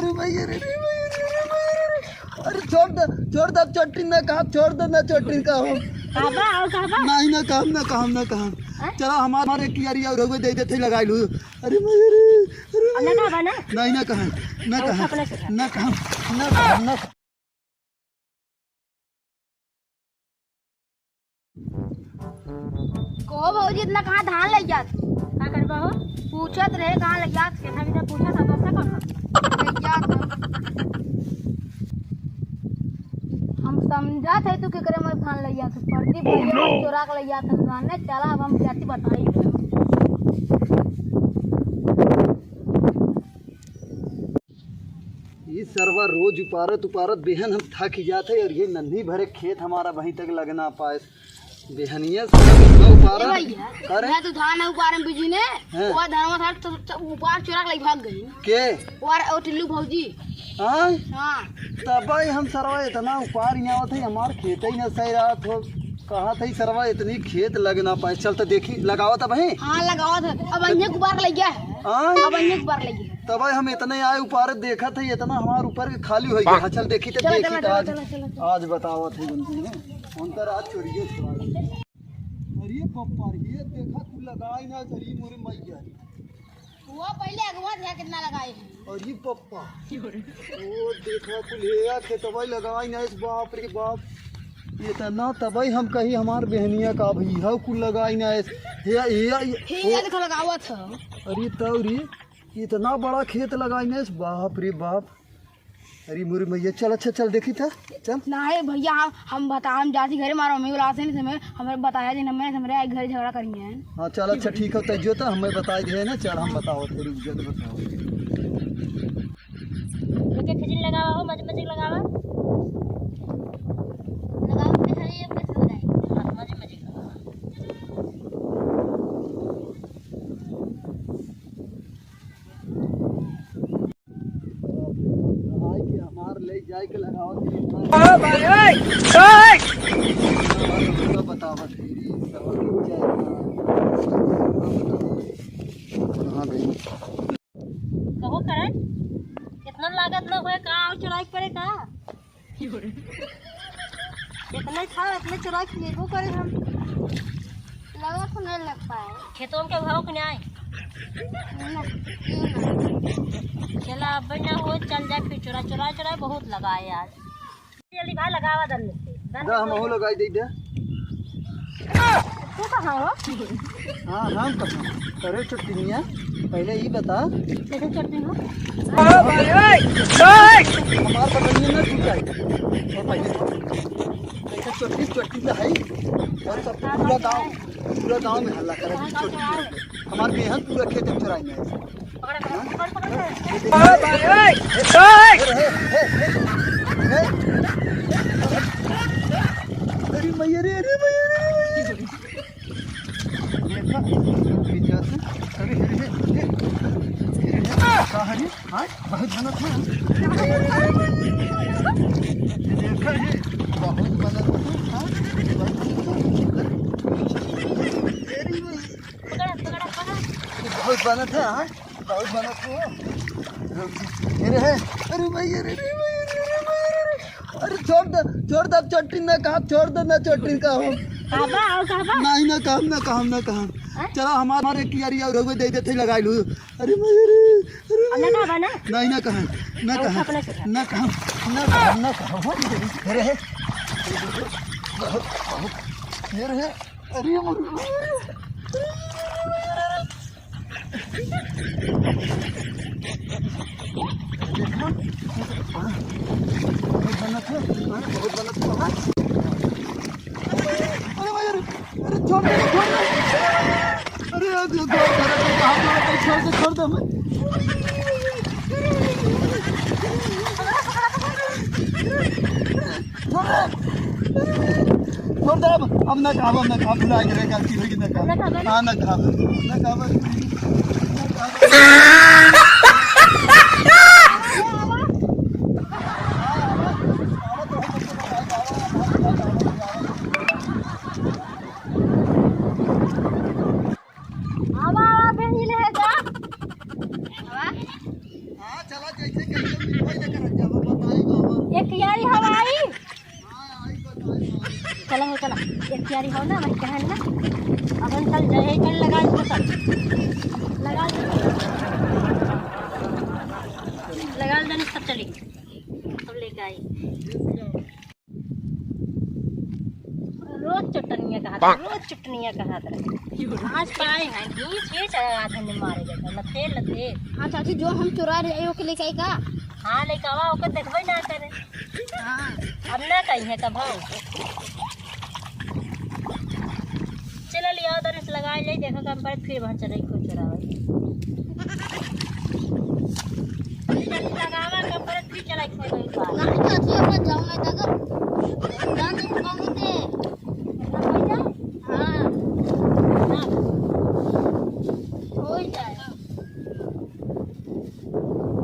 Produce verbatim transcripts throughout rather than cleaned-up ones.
अरे मैया रे, रे मैया रे, रे मैया रे। अरे छोड़ दे, छोड़ दे, अब चोटी ना कहब, छोड़ दे ना, चोटी ना कहब। कहबा, और कहबा? नहीं ना कहब, ना कहब, ना कहब। हैं? चला हमार, हमार एक कियारी और रउए दे देते, लगाई लू। अरे मैया रे, अरे अब ना मैया रे। कहबा ना? नहीं ना कहब, ना और कहब, अपने से कह। ना कहब, ना कहब, ना कहब। कहो भौजी, इतना कहाँ धान लइ जात? का करबा हो? पूछत रहे कहाँ लइ जात? केतना बिना पूछत, अब से कहाँ? लइ जात। हम समझत है तू केकरे में धान लइ जात। प्रदीप भैया चोरा के लइ जात है धान। नहीं, चला अब हम जाती बताई। ई सरवा रोज उपारत उपारत बेहन हम थक जात है, और ये नन्ही भरे खेत हमारा वहीं तक लग ना पाए। बेहनिया से ना उपारा। ए भैया, करे? मैं तो धान है उपारे में बिजी ने। हाँ। वो धनवा था तो, तो उपार चोरा के लइ भाग गई। के? और ओ टिल्लू भौजी। हाँ? हाँ। तबे हम सरवा इतना उपार यहाँ आवत है, हमार खेत ही ना सही रहत हो। कहा था सरवा इतनी खेत लग ना पाए। चल तो देखी, लगावत अब है। हाँ, लगावत है। अब अन्य गुब्बार लइ गया है। हाँ? अब अन्य गुब्बार लइ गया है। तबे हम इतने आए ऊपर देखत है, इतना हमार ऊपर के खाली हो गया। हाँ, चल देखी तो चलो, देखी चलो, तो चलो, आज, चलो, चलो, चलो। आज बतावत है उनकी ने। उनका रात चोरिए छुड़ा गई। अरे पप्पा, ये देखा तू लगाई ना, अरे मोरे मैया। वो पहले अगवा था, कितना लगाए हैं। अरे पप्पा, वो देखा कुल हेया खेतवा लगाई ना, इस बाप रे बाप। इतना तबई हम कही हमार बहनिया का भई है कुल लगाई ना, इस हेया, हेया, हे, ओ। ये देखो लगावा था। अरे तौरी, इतना बड़ा खेत लगाई ना, इस बाप रे बाप। अरे मोरी मैया, चल, अच्छा, चल, देखी था, चल। नहीं भैया, हम, हम बता, हम जाती घरे, मारो मम्मी बुलाते नहीं, हमें, हमें बताया जी, हमें, हमरे आई घरे झगड़ा करी हैं। हाँ, चल, अच्छा, ठीक है, तै जो तो हमें बताई दे ना, चल, हम बताओ, फिर रुक जा, तो बताओ। एक एक खिचड़ी लगावा हो, मजे मजे लगावा। लगाओ, अपने खाली एक पैसे लगाए। हाँ, मजे मजे लगावा। आए के हमार ले जाए के लगावत है। ओ भाई, ओए, ओए। पूरा बतावत है, ये सब कुछ है। हाँ भाई। कहो करण, इतना लागत ना होए का, और चुराई पड़े का? इतने खा, इतने चुरा के लेबो करे हम। लगा तो नहीं लग पाए। खेतों के भाव के नहीं आए। ना, ये ना। चला, अब ना हो, चल जाए फिर चुरा, चुरा, चुरा बहुत लगा है यार। जल्दी भाई लगावा दन में से। दन दा, में हम से। हो लगाई दे दे। तू कहाँ हो? हाँ, हम कहाँ? अरे चुटकिनिया, पहले ई बता। कैसे चोटी हो? ओ भाई, ओए, ओए। हमार बटनिया ना टूट जाए। और पहले कैसे चोटी, चोटी ना है। और सब पूरा गाँव, पूरा गाँव में हल्ला करे कि चोटी है। हमार बेहन पूरा खेत में चुराई है। पकड़, पकड़, पकड़, पकड़। ओ भाई, ओए, ओए। अरे मैया रे, अरे मैया रे, अरे मैया रे। देखा, पीछे से, अरे, अरे, अरे, अरे, अरे, का हरी? हाँ, बहुत बनत है। देखा है, बहुत बनत है, हाँ, बहुत बनत है। अरे, बहुत बनत है, हाँ, बहुत बनत है। अरे, अरे, अरे, भैया, अरे, अरे, भैया, अरे, अरे, भैया, अरे। अरे छोड़ दे, छोड़ दे, अब चोटी ना कहब, छोड़ दे ना, चोटी ना कहब। कहबा, और कहबा? नहीं ना कहब, ना कहब, ना कहब। हाँ? चला हमार, हमार एक कियारी और रउए दे देते, लगाई लू। अरे मैया रे, अरे अब ना मैया रे। कहबा ना? नहीं ना कहब, ना और कहब, अपने से कह। ना कहब, ना कहब, ना कहब। अरे, अरे, बहुत, बहुत, ये रहे। अरे मोर, देखा, बहुत बनत है, बहुत बनत है। अरे भाई, अरे, अरे छोड़ दे, छोड़ दे। अरे यार, जो, जो, छोड़ दे, छोड़ दे, छोड़ दे हमें। छोड़ दे। छोड़ दे अब, अब ना कहब, अब ना कहब, भुला गए, गलती होगी, ना कहब। ना कहब, ना? हाँ, ना कहब, ना कहब। आवा, आवा, बहिनी ले जा। आवा। हाँ, चला, जैसे कहिए। तैयारी हो ना, वही कहन ना। अब हम चल जाए, चल लगा दो सब। लगा दो। लगा दो सब चली। सब लेके आई। रोज चटनिया कहा था, रोज चटनिया कहा था। आज पाए हैं, घींच घींच आधा ने मारे जाता, न तेल, न तेल। हाँ चाची, जो हम चुरा रहे हैं, ओके लेके आई का? हाँ, लेके आवा, ओके देखबे ना करे। हाँ। अब ना कही है तब हम। चलो लिया उधर से लगा ले, देखो कम पर फिर वहाँ चले खुद चुरावे। जल्दी लगावा, कम पर फिर चला खुद एक बार। नहीं चाची, अपन जाओ ना तक। जान नहीं पाऊंगे। इतना हो जाए? हाँ। ना। हो जाए।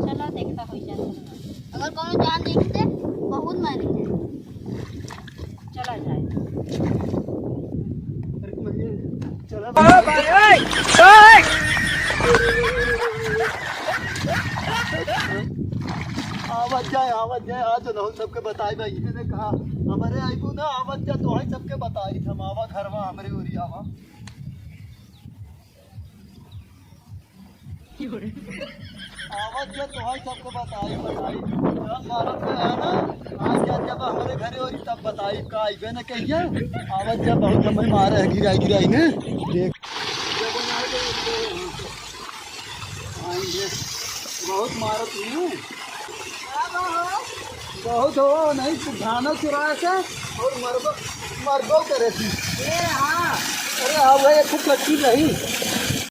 चलो देखता हो जाए। अगर कोनो जान देखते, बहुत मारेंगे। चला जाए। चला भाई। आवत जाए, आवत जाए, आज नहुल सबके बताई भाई, इन्हें कहा, हमरे आइबू ना, आवत जा, तोहई सबके बताई, हम आवा घरवा, हमरे ओरी आवा। आवत जब तोहई सबको बताई, बताई। जब मारत में है ना, आज के जब हमरे घरे ओरी तब बताई, का आइबे न कहिया। आवत जब बहुत हमें मारे है, गिराई, गिराई ने। देख। आएंगे। बहुत मारत में। बहुत हो, नहीं तो धाना चुराए से और मरबो, मरबो करे थी। ए, हाँ। अरे हाँ भाई, एक ठो कच्ची रही।